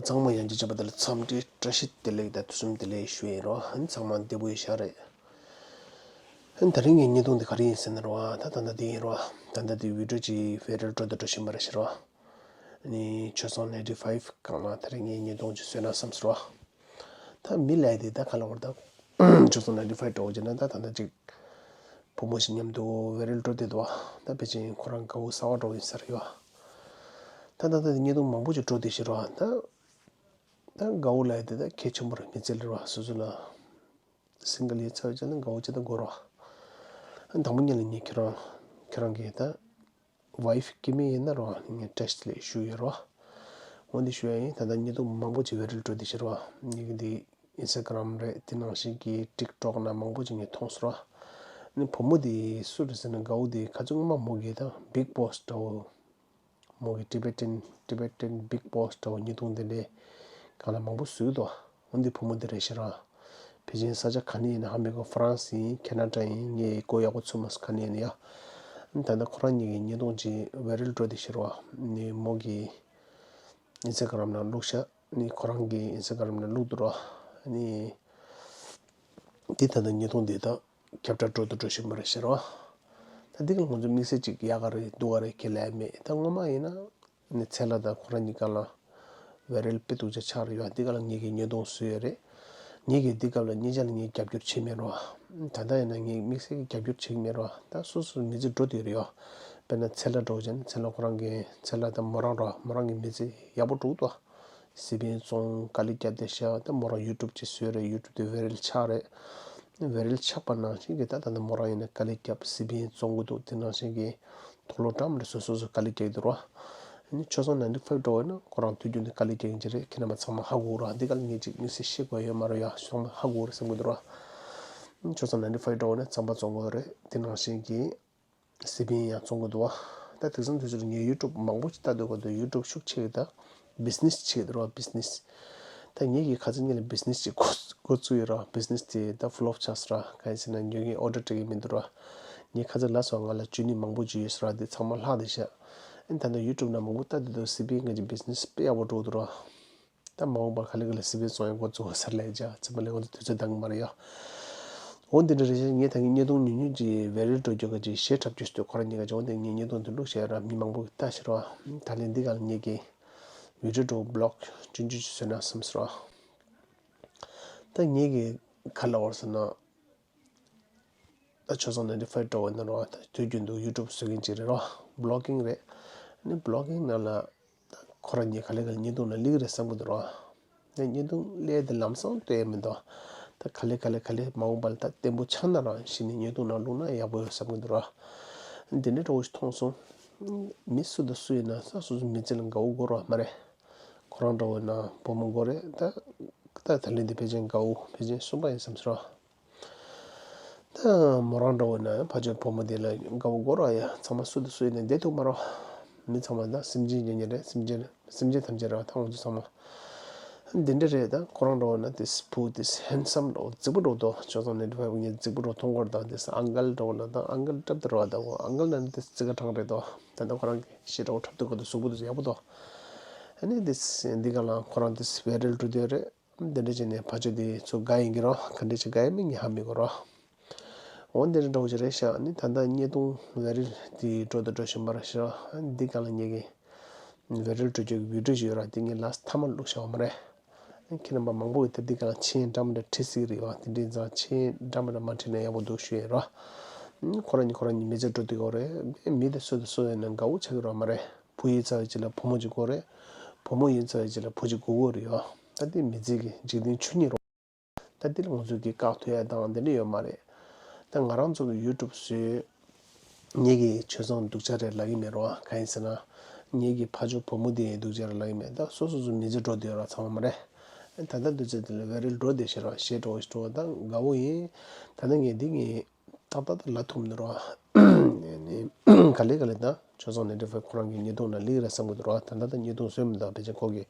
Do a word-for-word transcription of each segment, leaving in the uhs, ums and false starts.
ཚང་མ་ཡང་ཅིག་བྱས་པ་དེ་ལ་འཚམས་འདྲི་བཀྲ་ཤིས་བདེ་ལེགས་དང་དུས་གསུམ་བདེ་ལེགས་ཞུ་ཡིན་རོ། ཨ་ནི་ཚང་མ་བདེ་པོ་ཡིན་ཤག་རེད། ཨ་ནི་དེ་རིང་གི་བརྙན་ཐུང་འདི་ག་རེ་ཡིན་ཟེར་ན་རོ། ད་ད་ལྟ་འདི་ཡིན་རོ། ད་ལྟ་འདི་བི་ཌིའོ་ཅིག་བའི་རལ་འགྲོ་དང་འགྲོ་བཞིན་པ་རེད་ཤག་རོ། ཨ་ནི་ཆོས་བཟང་ninety five སྒང་ལ་དེ་རིང་གི་བརྙན་ཐུང་ཅིག་བཟོས་ན་བསམ་སོང་རོ། ད་མི་ལབ་ཡ་དེ་ད་ག་ལ་བར་ད་ཆོས་བཟང་ninety five འགྲོ་བྱས་ན་ད་ད་ལྟ་ཅིག་བུ་མོ་ཞིག་མཉམ་དུ་བའི་རལ་འགྲོ་བསྡད་འདུག་ད་ཕལ་ཆེར་ཁོ་རང་དགའ་བོ་གསར་པ་འདྲ་བོ་ཡིན་ས་རེད་ཡ། ད་ད་ད་བརྙན་ཐུང་མང་པོ་ཅིག་འགྲོ་བསྡད་ཤག་རོ། ད་ད་དགའ་བོ་ལབ་ཡ་དེ་ད་གལ་ཆེན་པོ་རེད། མི་ཚེ་ལ་རོ། སོ་སོ་ལ་སིང་གལ་ཡིན་ཚར་བྱས་ན་དགའ་བོ་ཅིག་ད་དགོས་རོ། ཨ་དང་པོ་ཉིད་ལ་ངས་ཁྱེད་རང་ཁྱེད་རང་གི་ད་ཝའིཕ་སྐྱེ་དམན་ཡིན་ན་རོ། ངས་བཀྲ་ཤིས་བདེ་ལེགས་ཞུ་ཡོད་རོ། འོ་འདི་ཞུ་ཡ་ཡིན། ད་ལྟ་བརྙན་ཐུང་མང་པོ་ཅིག་བའི་རལ་འགྲོ་བསྡད་ཤག་རོ། ངས་འདི་ཨིན་སི་ཊ་གྷི་རམ་རེད། དེ་ནང་བཞིན་གྱི་ཊིག་ཊོག་ནང་མང་པོ་ཅིག་ངས་མཐོང་སོང་རོ། ཨ་ནི་བུ་མོ་དེ་སུ་རེད་ཟེར་ན་དགའ་བོ་དེ་ཁ་སང་སྔོན་མ་མོ་གིས་ད་བིག་བོ་སི་འདྲ་བོ། མོ་གི་Tibetan Tibetan Big Boss འདྲ་བོ་བརྙན་ཐུང་དེ་འདྲའི་སྒང་ལ་མང་པོ་བཟོས་འདུག་འོ་འདི་བུ་མོ་དེ་རེད་ཤག་ར། ཕལ་ཆེར་ས་ཆ་ག་ནས་ཡིན་ན་ཧ་མི་གོ། ཧྥ་རན་སི་ཡིན། ཁེ་ན་ཌ་ཡིན། ངས་གོ་ཡག་པོ་ཚོར་མ་སོང་ག་ནས་ཡིན་ན་ཡ། ད་ལྟ་ཁོ་རང་གཉིས་ཀྱི་བརྙན་ཐུང་ཅིག་བའི་རལ་འགྲོ་བསྡད་ཤག་ར། ནི་མོ་གི་ཨིན་སི་ཊ་གྷི་རམ་ནང་བླུགས་ཤག་ནི་ཁོ་རང་གི་ཨིན་སི་ཊ་གྷི་རམ་ནང་བླུགས་འདུག་ར། ནི་འདི་ད་ལྟ་བརྙན་ཐུང་འདི་དག་ཁྱབ་བསྒྲགས་འགྲོ་དང་འགྲོ་བཞིན་པ་རེད་ཤག་ར། ད་འདི་ག་ལ་ང་ཚོ་དམིགས་བསལ་ཅིག་ཡག་ག་རེད་སྡུག་ག་རེད་ཁས་ལེན་མེད། ད་སྔོན་མ་ཡིན་ན་ནི་ཚེ་ལྷ་དང་ཁོ་རང་གཉིས་ཀ་ལ་བའི་རལ་དཔེ་སྡུག་ཅག་ཆགས་རེད་ཡ། འདི་ག་ལ་ངེད་ཀྱིས་བརྙན་ཐུང་བཟོས་ཡོད་རེད། ངེད་ཀྱིས་འདི་སྐབས་ལ་གཉིས་ཆ་ལ་ངས་རྒྱབ་སྐྱོར་བྱེད་མེད་རོ། ད་ལྟ་ཡིན་ན་ངས་དམིགས་བསལ་གྱི་རྒྱབ་སྐྱོར་བྱེད་ཀྱི་མེད་རོ། ད་སོ་སོའི་མི་ཚེ་འགྲོ་བསྡད་རེད་ཡ། དཔེར་ན་ཚེ་ལྷ་འདྲ་བོ་བྱས་ན་ཚེ་ལྷ་ཁོ་རང་གི་ཚེ་ལྷ་དང་མོ་རང་རོ། མོ་རང་གི་མི་ཚེ་ཡག་པོ་འགྲོ་གི་འདུག་སི་པན་བཙོང་དཀའ་ལས་བརྒྱབ་བསྡད་ཤག་ད་མོ་རང་ཡུ་ཊུབ་ཅིག་བཟོས་རེད། ཡུ་ཊུབ་དེ་བའི་རལ་ཆགས་རེད། བའི་རལ་ཆགས་པ་ནང་བཞིན་གྱི་ད་ད་ལྟ་མོ་རང་ཡིན་ན་དཀའ་ལས་བརྒྱབ་སི་པན་བཙོང་གི་འདུག་དེ་ནང་བཞིན་གྱི་དུག་ལོག་འདྲ་མི་འདྲ་བཟོ། སོ་སོ་དཀའ་ལས་རྒྱག་གི་འདུག་རོ། ཨ་ནི་ཆོས་བཟང་ninety five འདྲ་བོ་ཡིན་ན་ཁོ་རང་དུས་རྒྱུན་དུ་དཀའ་ལས་རྒྱག་མཁན་ཅིག་རེད། ཁྱེད་རྣམ་པ་ཚང་མ་ཧ་གོ་རོ། འདི་ག་ལ་ངས་ཅིག་དམིགས་བསལ་བཤད་དགོས་ཡོད་མ་རེད་ཡ། ཚང་མ་ཧ་གོ་རེད་བསམ་གྱི་འདུག་རོ། ཨ་ནི་ཆོས་བཟང་ninety five འདྲ་བོ་ཡིན་ན་རྩམ་པ་བཙོང་གི་རེད། དེ་ནང་བཞིན་གྱི་སི་པན་ཡང་བཙོང་གི་འདུག་བ། ད་དེང་སང་དུས་ཚོད་ལ་ངས་ཡུ་ཊུབ་མང་པོ་ཅིག་ལྟ་འདུག་ག་ད་ཡུ་ཊུབ་ཤུགས་ཆེ་གི་ད་བི་ཛི་ནེ་སི་བྱེད་ཀྱི་འདུག་ར། བི་ཛི་ནེ་སི། ད་ངེད་ཀྱིས་ཁ་སང་ཉིན་ལ་བི་ཛི་ནེ་སི་ཅིག་འགོ་འགོ་བཙུགས་ཡོད་ར། བི་ཛི་ནེ་སི་དེ་ད་ཕུ་ལོབ་ཆགས་སོང་ར། གང་ཡིན་ཟེར་ན་ཉོ་མཁན་ཨོ་ཌར་སྤྲད་ཀྱི་མི་འདུག་ར། ངས་ཁ་སང་ལབ་སོང་། ང་ལ་ཅུ་ནི་མང་པོ་ཅིག་ཡོད་ཟེར་ར། དེ་ཚང་མ་ལྷག་བསྡད་ཤག་ཨ་ནི་ད་ལྟ་ཡུ་ཊུབ་ནང་མང་པོ་ལྟ་འདུག་ད་སི་པན་ང་ཚོ་བི་ཛི་ནེ་སི་དཔེ་ཡག་པོ་འགྲོ་འདུག་ར། ད་མ་འོངས་པར་ག་ལེ་ག་ལེ་སི་པན་བཙོང་ཡག་འགོ་བཙུགས་ས་ལས་བྱ་ཚེ་མ་ལས་ང་ཚོ་དུས་ཚོད་འདང་གི་མ་རེད་ཡ། འོ་འདི་འདྲ་རེད་ཤག་ངས་ད་ངའི་བརྙན་ཐུང་ཉུང་ཉུང་ཅིག་བའི་རལ་འགྲོ་རྒྱུ་ག་ཅིག་གཞས་འཁྲབ་རྒྱུ་ཞིག་འདུག་ཁོ་རང་གཉིས་ཀ་ཅིག་འོ་འདི་ངས་བརྙན་ཐུང་འདི་བླུགས་བཞག་ཡོད་ར། མི་མང་པོ་གིས་ལྟ་ཤེས་རོ། ད་ལན་འདི་ག་ལ་ངེད་ཀྱིས་བི་ཌིའོ་འདྲ་བོ་བི་ལོག་ཆུང་ཆུང་ཅིག་བཟོས་ན་བསམ་སོང་ར། ད་ངེད་ཀྱིས་ག་ལབ་དགོས་རེད་ཟེར་ན། ད་ཆོས་བཟང་ninety five འདྲ་བོ་ཡིན་ན་རོ། ད་དུས་རྒྱུན་དུ་ཡུ་ཊུབ་བཟོ་མཁན་ཅིག་རེད་རོ། བི་ལོག་གིང་རེད། ཨ་ནི་བི་ལོག་གིང་ནང་ལ་ད་ཁོ་རང་གཉིས་ག་ལེ་ག་ལེ་བརྙན་ཐུང་ནང་སླེབས་ཀྱི་རེད་བསམ་གྱི་འདུག་རོ། ད་བརྙན་ཐུང་སླེབས་ཏེ་ལམ་སང་ལྟོས་ཡ་མི་འདུག་ད་ག་ལེ་ག་ལེ་ག་ལེ་མ་འོངས་པ་ལ་ད་བརྟན་པོ་ཆགས་ན་རང་གཞི་ནས་བརྙན་ཐུང་ནང་བླུགས་ན་ཡག་པོ་ཡོད་བསམ་གྱི་འདུག་རོ། འདི་འདྲ་འདྲ་བོ་ཞིག་མཐོང་སོང་། མི་སུ་དང་སུ་ཡིན་ན་ད་སོ་སོའི་མི་ཚེ་ལ་དགའ་བོ་དགོས་རེད་མ་རེད། ཁོ་རང་འདྲ་བོ་ཡིན་ན་བུ་མོ་དགོས་རེད། ད་ད་ད་ལན་འདི་ཕལ་ཆེར་དགའ་བོ་ཕལ་ཆེར་གསུམ་པ་ཡིན་བསམ་སོང་རོ། ད་མོ་རང་འདྲ་བོ་ན་ཕ་ཆོས་བུ་མོ་དེ་ལ་དགའ་བོ་དགོས་ར་ཡ། ཚང་མ་སུ་དང་སུ་ཡིན་ན་བདེ་ཐུག་མ་རོ། མི་ཚང་མ་ད་སེམས་ཅན་གྱི་ཉེ་རེད། སེམས་ཅན་སེམས་ཅན་ཐམས་ཅད་ར་ད་ང་ཚོ་ཚང་མ་འདི་འདྲ་རེད། ད་ཁོ་རང་འདྲ་བོ་ན་དེ་བུ་དེ་ཧན་སམ་འདྲ་བོ་རྫིག་པོ་འདྲ་བོ་འདུག་ཆོས་བཟང་ནས་འདྲ་བོ་ངས་རྫིག་པོ་འདྲ་བོ་མཐོང་གི་རེད། ད་དེ་ཨང་ཀལ་འདྲ་བོ་ན་ད་ཨང་ཀལ་འཁྲབ་དེ་ར་བ། ད་ཨང་ཀལ་ན་དེ་རྩེ་ཁ་གྲངས་རེད་དོ། ད་ད་ཁོ་རང་གི་ཤི་འདྲ་བོ་འཁྲབ་དེ་གོ་དེ་གཟུགས་པོ་དེ་ཡག་པོ་འདུག་ཨ་ནི་དེ་འདི་ག་ལ་ཁོ་རང་དེ་བའི་རལ་འགྲོ་དེ་རེད། འདི་འདྲ་བྱས་ནས་ཕ་ཆོས་དེ་ཚོ་དགའ་ཡིན་གྱི་རོ། ག་འདྲ་ཅིག་དགའ་ཡིན་མིན་ངས་ཧ་མི་གོ་རོ། འོ་འདི་འདྲ་འདྲ་བོ་ཞིག་རེད་ཤག་ཨ་ནི་ད་ལྟ་བརྙན་ཐུང་བའི་རལ་དེ་འགྲོ་དང་འགྲོ་བཞིན་པ་རེད་ཤག་ཨ་ནི་འདི་ག་ལ་ངེད་ཀྱི་བའི་རལ་འགྲོ་རྒྱུ་གི་བི་ཌིའོ་ཞིག་ཡོད་ར། དེ་ངས་ལཱསི་མཐའ་མ་བླུགས་བཞག་པ་མ་རེད། ཨ་ནི་ཁྱེད་རྣམ་པ་མང་པོ་གིས་ད་འདི་ག་ལ་མཆན་འདྲ་མི་འདྲ་བྲིས་སྲིད་ཀྱི་རེད་བ། དེ་འདྲ་ཡིན་ཙང་མཆན་འདྲ་མི་འདྲ་མ་བྲིས་ན་ཡག་པོ་འདུག་ཞུ་ཡིན་རོ། ཨ་ནི་ཁོ་རང་གཉིས་ཁོ་རང་གཉིས་མི་ཚེ་འགྲོ་དུས་སྐབས་རེད། མི་དེ་སུ་དང་སུ་ཡིན་ན་དགའ་བོ་ཆགས་ཀྱི་རོ་མ་རེད། བུ་ཡིན་ཚར་བའི་རྗེས་ལ་བུ་མོ་གཅིག་དགོས་རེད། བུ་མོ་ཡིན་ཚར་བའི་རྗེས་ལ་བུ་གཅིག་དགོས་ཀྱི་རེད་ཡ། ད་འདི་མི་ཚེ་གི་འཇིག་རྟེན་ཆོས་ཉིད་རོ། ད་འདི་ལ་ང་ཚོས་ཀྱི་བཀག་ཐུབ་ཡ་དང་འདི་འདྲ་ཡོད་མ་རེད། ད་ང་རང་ཚོ་གི་ཡུ་ཊུབ་བཟོས། ངེད་ཀྱི་ཆོས་བཟང་སྡུག་ཅག་རེད་ལབ་ཀྱི་མེད་རོ། གང་ཡིན་ཟེར་ན། ངེད་ཀྱི་ཕ་ཆོས་བུ་མོ་དེ་སྡུག་ཅག་རེད་ལབ་ཀྱི་མེད། ད་སོ་སོ་སོ་མི་ཚེ་འགྲོ་བསྡད་ཡོད་ར་ཚང་མ་མ་རེད། ད་ལྟ་འདུག་ཚེ་དེ་ལ་བའི་རལ་འགྲོ་བསྡད་ཤེས་ར་ཞེས་འགྲོ་འགྲོ་ད་དགའ་བོ་ཡིན། ད་ལྟ་ངས་འདི་ངས། ཏག་ཏག་ཏག་ལབ་ཐུབ་མི་འདུག་རོ། ནི་ག་ལེ་ག་ལེ་ད་ཆོས་བཟང་ནེ་ཊི་ཕའི་ཁོ་རང་གི་བརྙན་ཐུང་ནང་སླེབས་རེད་བསམ་གི་འདུག་རོ། ད་ལྟ་ད་བརྙན་ཐུང་བཟོས་མི་འདུག་ཕལ་ཆེར་ཁོ་གི་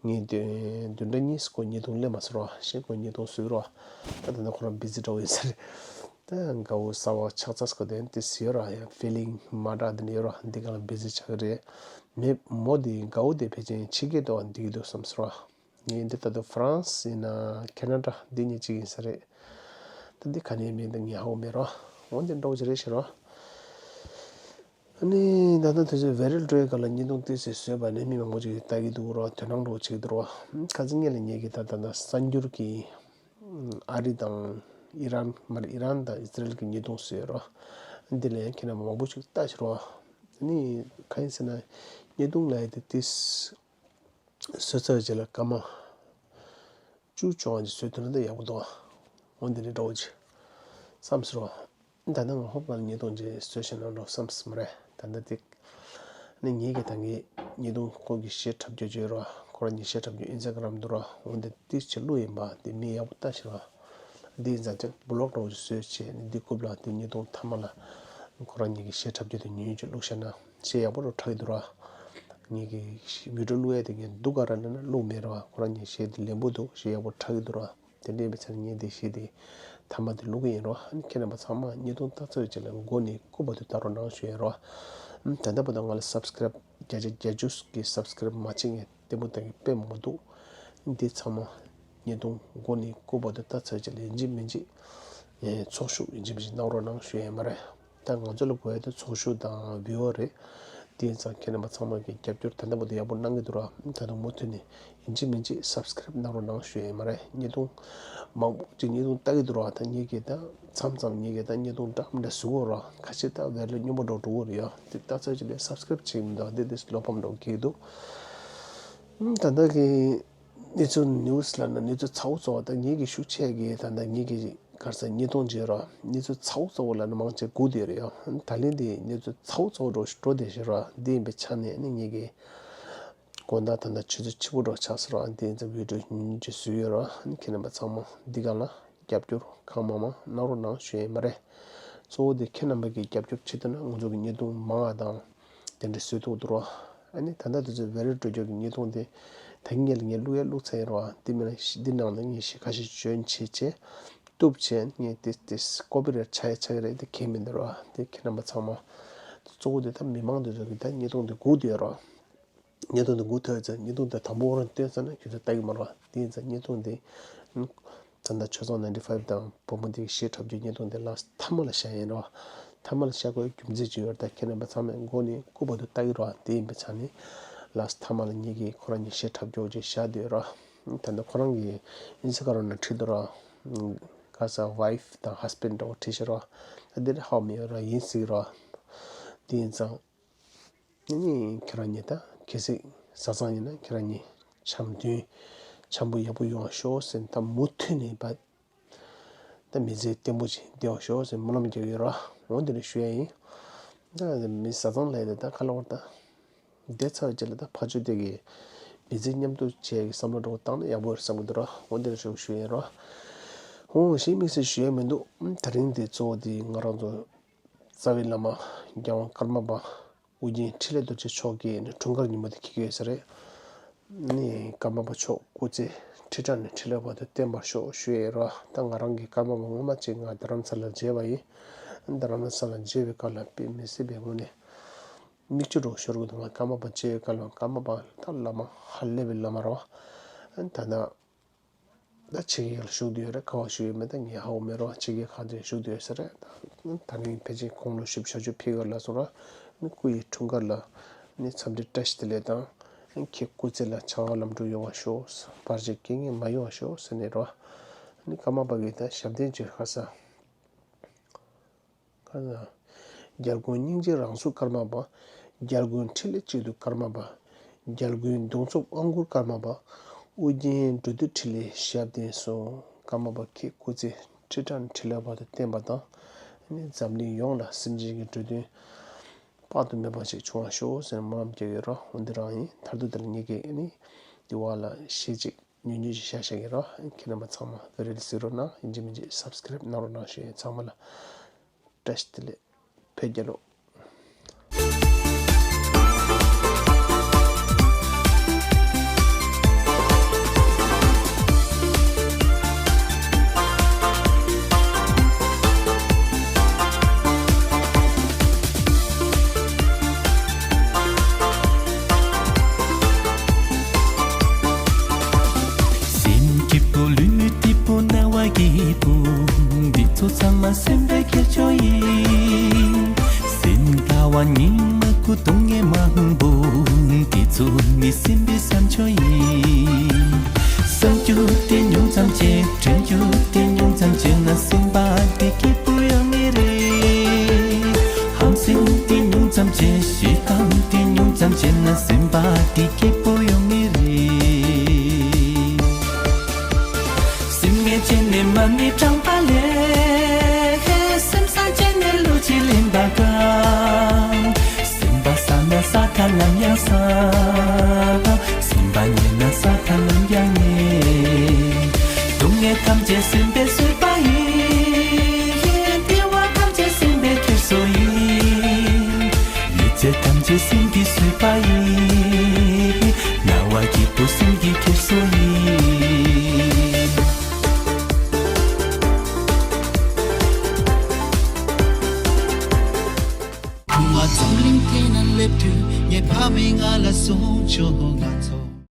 ངས་བདུན་བདུན་ཕྲག་གཉིས་སུ་ཁོ་བརྙན་ཐུང་སླེབས་མ་སོང་རོ། གཞན་ཁོ་བརྙན་ཐུང་བཟོས་རོ། ད་ད་ལྟ་ཁོ་རང་བི་ཛི་འདྲ་བོ་ཡིན་ས་རེད། ད་དགའ་བོ་གསར་པ་ཆགས་ཚར་སོང་དེ་དེ་ཟེར་རོ། ཡང་ཕི་ལིང་མ་འདྲ་དེ་འདྲ་ཡོད་རོ། འདི་ག་ལ་བི་ཛི་ཆགས་ཀྱི་རེད། མེད་མོ་དེ་དགའ་བོ་དེ་ཕལ་ཆེར་ཕྱི་རྒྱལ་དུ་འདི་གི་འདུག་བསམ་སོང་ར། ངས་འདི་ལྟ་དུ་ཧྥ་རན་སི་ཡིན་ན་ཁེ་ན་ཌ་འདི་གཉིས་གཅིག་ཡིན་ས་རེད། ད་འདི་ག་ནས་མིན་འདི་ངས་ཧ་གོ་མེད་ར། འོན་ཏེ་འདྲ་བོ་ཅིག་རེད་ཤག་ར། ཨ་ནི་ད་ལྟ་དུས་ཚོད་བེ་རིལ་འགྲོའི་སྐབས་ལ་བརྙན་ཐུང་ཏོག་ཙམ་བཟོས་པ་ནས་མི་མང་པོ་ཅིག་ལྟ་གི་འདུག་ར། དོ་སྣང་འདྲ་བོ་བྱེད་ཀྱི་འདུག་ར། ཁ་སང་ངས་ལ་ངེད་ཀྱི་ད་ད་ད་གསར་འགྱུར་གྱི་ཨ་རི་དང་ཨི་རན་མར་ཨི་རན་དང་ཨི་སི་རེལ་གྱི་བརྙན་ཐུང་བཟོས་ར། འདི་ལ་ཡང་ཁྱེད་རྣམ་པ་མང་པོ་ཞིག་ལྟ་ཤག་ར། ཨ་ནི་གང་ཡིན་ཟེར་ན་བརྙན་ཐུང་ལ་ཡ་དེ་ཏིས་བཟོས་ཚར་རྗེས་ལ་སྐར་མ་བཅུ་བཅོ་ལྔ་ཅིག་བཟོས་ཐུབ་ན་ད་ཡག་པོ་འདུག་འོ་འདི་ནི་འདྲ་བོ་ཅིག་བསམ་སོང་ར། ད་ནི་ང་ཧོབ་གང་ལ་བརྙན་ཐུང་ཅིག་བཟོས་ཤེས་ན་འགྲོ་བསམ་སོང་མ་རེད། ད་ལྟ་དེ་ནི་ངེད་ཀྱི་ད་ངའི་བརྙན་ཐུང་ཁོང་གི་གཞས་འཁྲབ་རྒྱུ་བརྗོད་རོགས། ཁོ་རང་གཉིས་གཞས་འཁྲབ་རྒྱུ་ཨིན་སི་ཊ་གྷ་རམ་འདུག་རོགས། འོན་ཏེ་ཏིས་ཆེ་བླུགས་ཡིན་པ་དེ་མི་ཡག་པོ་ལྟ་ཤེས་རོགས། འདི་ཡིན་ཙང་ཅིག་བི་ལོག་འདྲ་བོ་ཅིག་བཟོས་བྱས་ནས་འདི་རྐུབ་ལ་དེ་བརྙན་ཐུང་མཐའ་མ་ལ་ཁོ་རང་གཉིས་ཀྱི་གཞས་འཁྲབ་རྒྱུ་དེ་ཉུང་ཉུང་ཅིག་བླུགས་ཤེས་ན་གཞས་ཡག་པོ་རུ་འཁྲབ་ཀྱི་འདུག་རོགས། ངེད་ཀྱི་བི་ཌིའོ་བླུགས་ཡ་དེ་ངས་འདུག་ག་ར་ལབ་ན་བླུགས་མེད་རོགས། ཁོ་རང་གཉིས་གཞས་དེ་ལེན་པོ་འདུག་གཞས་ཡག་པོ་འཁྲབ་ཀྱི་འདུག་རོགས། དེ་འདྲ་ཡིན་པའི་ཆ་ནས་ངས་འདི་གཞས་དེ་མཐའ་མ་དེ་བླུག་གི་ཡིན་རོ། ཨ་ནི་ཁྱེད་རྣམ་པ་ཚང་མ་བརྙན་ཐུང་ལྟ་ཚར་རྗེས་ལ་མགོ་ནས་རྐུབ་བར་དུ་ལྟ་རོགས་གནང་ཞུ་ཡ་རོ། ཨ་ནི་ད་ལྟ་བར་དུ་ང་ལ་སབ་སི་ཀེ་རེབ་བརྒྱ་ཆ་བརྒྱད་ཅུ་གི་སབ་སི་ཀེ་རེབ་མ་བྱེད་མཁན་ལྟད་མོ་ལྟ་མཁན་དཔེ་མང་པོ་འདུག་འདི་ཚང་མ་བརྙན་ཐུང་མགོ་ནས་རྐུབ་བར་དུ་ལྟ་ཚར་རྗེས་ལ་ཡིན་གཅིག་མིན་གཅིག་ཚོགས་ཞུགས་ཡིན་གཅིག་མིན་གཅིག་གནང་རོགས་གནང་ཞུ་ཡ་ཡིན་མ་རེད། ད་ང་ཚོ་ལ་དགོས་ཡ་དེ་ཚོགས་ཞུགས་དང་བྷིའུ་ཨར་རེད། དེ་ཡིན་ཙང་ཁྱེད་རྣམ་པ་ཚང་མ་གིས་རྒྱབ་སྐྱོར་ད་ལྟ་བར་དུ་ཡག་པོ་གནང་གི་འདུག་ར། ད་དུང་མུ་མཐུད་ནས་ཡིན་གཅིག་མིན་གཅིག་སབ་སི་ཀེ་རེབ་གནང་རོགས་གནང་ཞུ་ཡ་ཡིན་མ་རེད། བརྙན་ཐུང་མང་པོ་ཅིག་བརྙན་ཐུང་ལྟ་གི་འདུག་ར། ད་ངེད་ཀྱིས་ད་མཚམས་མཚམས་ངེད་ཀྱིས་ད་བརྙན་ཐུང་འདྲ་མི་འདྲ་བཟོ་གི་ཡོད་ར། ཁ་ཤས་ད་བེ་རི་ལ་སྙོམས་པོ་འགྲོ་འགྲོ་གི་རེད་ཡ། དེ་ལྟ་ཚར་རྗེས་ལ་སབ་སི་ཀེ་རེབ་བྱེད་ཀྱི་མི་འདུག་འདི་དེ་བློ་ཕམ་འགྲོ་གི་འདུག་ད་ལྟ་གི་གནས་ཚུལ་ནིའུ་སི་ལབ་ན་གནས་ཚུལ་ཚ་བོ་ཚ་བོ། ད་ངེད་ཀྱི་ཤུགས་ཆེ་གི་ད་ལྟ་ངེད་ཀྱི་གར་ས་བརྙན་ཐུང་བརྗོད་ར། གནས་ཚུལ་ཚ་བོ་ཚ་བོ་ལབ་ན་མང་ཆེ་སྒུག་བསྡད་རེད་ཡ། ད་ལན་དེ་གནས་ཚུལ་ཚ་བོ་ཚ་བོ་འགྲོ་འགྲོ་བསྡད་ཤག་ར། འདི་ཡིན་པའི་ཆ་ནས་ནི་ངེད་ཀྱི་དགོང་དག་ད་ལྟ་ཆུ་ཚོད་ཕྱི་པོ་འགྲོ་ཆགས་སོང་ར། འདི་ཡིན་ཙང་བི་ཌིའོ་ཉུང་ཉུང་ཅིག་བཟོས་ཡོད་ར། ཁྱེད་རྣམ་པ་ཚང་མ་འདི་ག་ལ་རྒྱབ་སྐྱོར་གང་མང་མང་གནང་རོགས་གནང་ཞུ་ཡ་ཡིན་མ་རེད། གཙོ་བོ་དེ་ཁྱེད་རྣམ་པ་གིས་རྒྱབ་སྐྱོར་བྱེད་ཐུབ་ན་ང་ཚོ་གི་བརྙན་ཐུང་མང་བ་དང་དེ་འདྲ་བཟོ་ཐུབ་འདུག་ར། ཨ་ནི་ད་ལྟ་དུས་ཚོད་བེ་རི་འགྲོ་རྒྱུ་གི་བརྙན་ཐུང་དེ་ད་ངས་ལ་ངས་བླུག་ཡ་བླུག་ཚར་ཡིན་ར། འདི་མིན་ན་འདི་ནང་ལ་ངས་ཤི་ཁ་ཤས་བྱོན་བྱེད་བྱེད་གཏུབ་བྱས་ངས་དེ་དེ་ཀོ་པི་རེ་ཊི་ཆགས་ཡ་ཆགས་ཀྱི་རེད། དེ་གལ་མི་འདུག་ར། དེ་ཁྱེད་རྣམ་པ་ཚང་མ་གཙོ་བོ་དེ་ད་མི་མང་དེ་ཚོ་གི་ད་བརྙན་ཐུང་དེ་སྒུག་བསྡད་ཡོད་ར། བརྙན་ཐུང་དེ་སྒུག་ཐུབ་ཡོད་ཙང་བརྙན་ཐུང་དེ་དང་པོ་ཁོ་རང་སྟོན་ཚར་ན་ཁྱོད་ཚོ་ལྟ་གི་མ་རེད་བ། དེ་ཡིན་ཙང་བརྙན་ཐུང་དེ་ད་ལྟ་ཆོས་བཟང་ནའིན་ཊི་ཕའིབ་དང་བུ་མོ་དེ་གི་གཞས་འཁྲབ་རྒྱུ་བརྙན་ཐུང་དེ་ལ་མཐའ་མ་ལ་བཞག་ཡིན་རོགས། མཐའ་མ་ལ་བཞག་དགོས་རྒྱུ་མཚན་ཅིག་ཡོད་རེད། ད་ཁྱེད་རྣམ་པ་ཚང་མས་མགོ་ནས་རྐུབ་བར་དུ་ལྟ་གི་རོགས། དེ་ཡིན་པའི་ཆ་ནས་ལ་མཐའ་མ་ལ་ངེད་ཀྱིས་ཁོ་རང་གཉིས་གཞས་འཁྲབ་རྒྱུ་ཅིག་བཞག་བསྡད་ཡོད་རོགས། ད་ལྟ་ཁོ་རང་གི་ཨིན་སི་ཊ་གྷ་རམ་ནང་བྲིས་འདུག་རོགས། ག་ས་ཝའིཕ་དང་ཧ་སི་བྷེན་ཌི་འདྲ་བོ་བྲིས་ཤག་རོགས། ད་འདིར་ཧ་གོ་མི་ཡོད་རོགས། ཡིན་སྲིད་རོགས། དེ་ཡིན་ཙང་། ཨ་ནི་ཁྱེད་རང་གཉིས་ད་གལ་སྲིད་བཟའ་ཚང་ཡིན་ན་ཁྱེད་རང་གཉིས་འཆམ་མཐུན་འཆམ་པོ་ཡག་པོ་ཡོང་བ་ཤོག་ཟེར། ད་མུ་མཐུད་ནས་ད་མི་ཚེ་བརྟན་པོ་ཅིག་བདེ་བ་ཤོག་ཟེར་སྨོན་ལམ་རྒྱག་གི་ཡོད་ར། འོ་འདི་འདྲ་ཞུ་ཡ་ཡིན། ད་མི་བཟའ་ཚང་ལབ་ཡ་དེ་ད་ག་ལ་བར་ད་བསྡད་ཚར་བའི་རྗེས་ལ་ད་ཕར་ཕྱོགས་དེ་གི་མི་ཚེ་མཉམ་དུ་བྱེད་ཡ་གི་བསམ་བློ་འདྲ་བོ་བཏང་ན་ཡག་པོ་རེད་བསམ་གི་འདུག་ར། འོ་འདི་འདྲ་ཞུ་ཞུ་ཡ་ཡིན་ར། འོ་ཞེ་དམིགས་བསལ་ཞུ་ཡ་མི་འདུག་ད་རིང་དེ་གཙོ་བོ་དེ་ང་རང་ཚོ་རྩ་བའི་བླ་མ་རྒྱལ་དབང་ཀརྨ་པ་ཨོ་རྒྱན་འཕྲིན་ལས་རྡོ་རྗེ་མཆོག་གི་ནི་འཁྲུངས་སྐར་ཉིན་མོ་དེ་འཁེལ་གྱི་ཡོད་ས་རེད། ནི་ཀརྨ་པ་མཆོག་སྐུ་ཚེ་ཁྲི་ཕྲག་ནས་ཁྲི་ལོ་བར་དུ་བརྟན་པར་ཤོག་ཞུ་ཡས་རོ། ད་ང་རང་གི་ཀརྨ་པ་ངོ་མ་གཅིག་ང་རྡ་རམ་ས་ལ་མཇལ་བ་ཡིན། རྡ་རམ་ས་ལ་མཇལ་བའི་སྐབས་ལ་དཔེ་མི་སྲིད་པའི་ངོ་ནས་མིག་ཆུ་འདྲ་བོ་ཤོར་གི་འདུག་ང་ཀརྨ་པ་མཇལ་བའི་སྐབས་ལ་ཀརྨ་པ་ད་བླ་མ་ཧ་ལས་པའི་བླ་མ་རོ། ད་ད། ད་ཕྱི་རྒྱལ་ལ་བཞུགས་བསྡད་ཡོད་རེད། ག་པར་བཞུགས་ཡོད་མེད་ད་ངས་ཧ་གོ་མེད་རོགས། ཕྱི་རྒྱལ་ཁག་ཏུ་བཞུགས་བསྡད་ཡོད་ས་རེད། ད་ད་ནི་ཕལ་ཆེར་དགུང་ལོ་བཞི་བཅུ་ཞེ་བཅུ་ཕེབས་ཡོད་ལབ་སོང་ར། ནི་སྐུ་ཡི་འཁྲུངས་སྐར་ལ་ནི་འཚམས་འདྲི་བཀྲ་ཤིས་བདེ་ལེགས་དང་། ཁྱེད་སྐུ་ཚེ་ལ་བྱ་བ་ལམ་འགྲོ་ཡོང་བ་ཤོག་བར་ཆད་རྐྱེན་ངན་མ་ཡོང་བ་ཤོག་ཟེར་ནས་རོ། ནི་ཀརྨ་པ་གིས་ད་ཞབས་བརྟན་བྱེད་ཁ་ས། རྒྱལ་ཀུན་སྙིང་རྗེ་རང་གཟུགས་ཀརྨ་པ། རྒྱལ་ཀུན་འཕྲིན་ལས་གཅིག་ཏུ་ཀརྨ་པ། རྒྱལ་ཀུན་གདུང་འཚོབ་དབང་བསྐུར་ཀརྨ་པ། ཨོ་རྒྱན་འགྲོ་འདུལ་འཕྲིན་ལས་ཞབས་བརྟན་སོང་། ཀརྨ་པ་ཁྱེད་སྐུ་ཚེ་ཁྲི་ཕྲག་ཁྲི་ལོ་བར་དུ་བརྟན་པ་དང་། ནི་འཛམ་གླིང་ཡོངས་ལ་སེམས་ཅན་གྱི་འགྲོ་དོན་དཔག་ཏུ་མེད་པ་ཞིག་བྱུང་བར་ཤོག་ཟེར་སྨོན་ལམ་རྒྱག་ཡོད་རོ། འོ་འདི་རང་ཡིན། མཐར་ཐུག་དེ་ལ་ངེད་ཀྱིས་ནི་འདི་བ་ལ་གཞས་གཅིག་ཉུང་ཉུང་ཞིག་བཞག་བཞག་གི་རོ། ཁྱེད་རྣམ་པ་ཚང་མ་བེ་རི་ལ་གཟིགས་རོགས་གནང་། ཡིན་གཅིག་མིན་གཅིག་སབ་སི་ཀེ་རེབ་གནང་རོགས་གནང་ཞུ་ཡས། ཚང་མ་ལ་བཀྲ་ཤིས་བདེ་ལེགས། བོད་རྒྱལ་ལོ། སྐྱིད་པོ། འདི་ཚོ་ཚང་མ་སེམས་པའི་འཁྱེར་ཕྱོགས་ཡིན། སེམས་ལྟ་བ་སྙིང་མ་ཁུ་སྡུག་བསྔལ་མང་པོ། འདི་ཚོ་ནི་སེམས་པའི་བསམ་ཕྱོགས་ཡིན། བསམ་རྒྱུ་དེ་ཉུང་ཙམ་བྱས། དྲན་རྒྱུ་དེ་ཉུང་ཙམ་བྱས་ན་སེམས་པ་འདི་སྐྱིད་པོ་ཡོང་ངེས་རེད། ཧམ་སེམས་དེ་ཉུང་ཙམ་བྱས། ཞེ་སྡང་དེ་ཉུང་ཙམ་བྱས་ན་སེམས་པ་འདི་སྐྱིད་པོ་ཡོང་ངེས་རེད། སེམས་ངལ་བྱས་ནས་མ་ཎི་བགྲངས་པ་ལས། སེམས་བཟང་བྱས་ནས་བློ་གཅིག་ལེན་པ་དཀའ། སེམས་པ་བཟང་ན་ས་མཐའ་ལམ་ཡང་བཟང་། སེམས་པ་ཉེས་ན་ས་མཐའ་ལམ་ཡང་ཉེས། སྡུག་བསྔལ་ཐམས་ཅད་སེམས་པས་བཟོས་པ་ཡིན། བདེ་བ་ཐམས་ཅད་སེམས་པས་འཁྱེར་སོ་ཡིན། ཡོད་ཚད་ཐམས་ཅད་སེམས་ཀྱིས་བཟོས་པ་ཡིན། སྣང་བ་སྐྱིད་པོ་སེམས་ཀྱིས་འཁྱེར་སོ་ཡིན། ཁུག་མ་རྫོང་གླིང་དེ་ན་སླེབས་དུས། ངའི་ཕ་མས་ང་ལ་གསུངས་བྱུང་། ང་ཚོ་